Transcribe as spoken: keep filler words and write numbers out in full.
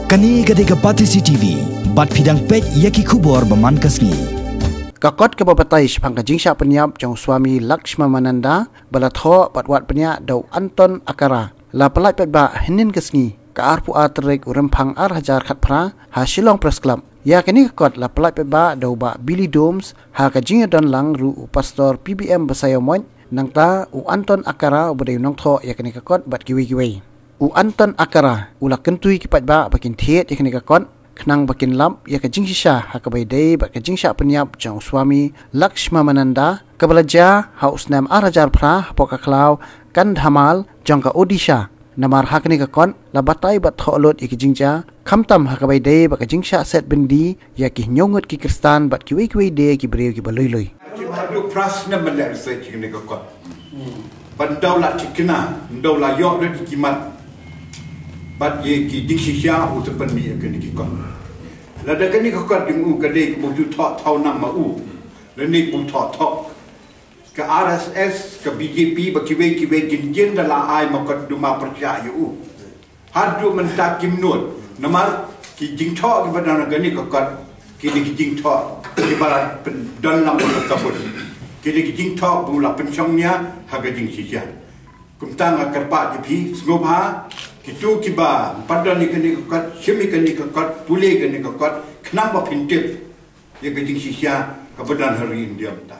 Kane ka dei ka Batesi T V, bad phi dang peit ïa ki khubor ba man ka sngi. Ka kot kaba batai shaphang ka jingshah pynïap jong u Swami Lakshmamananda ba la thoh bad wad pynïap da u Anton Akara la pyllait paidbah hynnin ka sngi, ka arphew ar tarik u Rymphang ar hajar khatphra, ha Shillong Press Club. Ïa kane ka kot la pyllait paidbah da u Bah Billy Domes, ha ka jingïadon lang ruh u Pastor P B M Basaiawmoit, nangta u Anton Akara uba dei u nongthoh ïa kane ka kot bad kiwei kiwei. U Anton Akara u la kyntu ïa ki paidbah ba kin thied ïa kane ka kot, khnang ba kin lap ïa ka jingshisha ha kaba ïadei bad ka jingshah pynïap jong u Swami Lakshmamananda, kaba la jia ha u snem ar hajar phra hapoh ka khlaw Kandhamal jong ka Odisha. Namar ha kane ka kot la batai bad thoh lut ïa ki jingjia, khamtam ha kaba ïadei bad ka jingshah set byndi ïa ki hynñiew ngut ki Khristan bad kiwei kiwei de ki briew kiba lui lui. Kim haduh phra snem ban leh research ïa kane ka kot. Ban daw la thikna, daw la ïoh lut ïa ki mat. Bad ïa ki jingshisha u sa pynmih ïa kane ki kot. Lada kane ka kot jong u ka dei kaba u thoh thaw nam ma u, lane kaba u thoh thok, ka R S S, ka B J P, bad kiwei kiwei kin jin da la ai ma kot duma pyrshah ïa u. Haduh mynta kim nud. Namar ki jingthoh kiba don ha kane ka kot, ki dei ki jingthoh kiba la pyn-, don lang bad ka bun. Ki dei ki jingthoh ba u la pynshong nia ha ka jingshisha. Kumta nga kyrpad ïa phi, sngewbha kito kiba ym pat don ïa kane ka kot, shim ïa kane ka kot, pule ïa kane ka kot, khnang ba phin tip ïa ka jingshisha kaba don ha ri India mynta.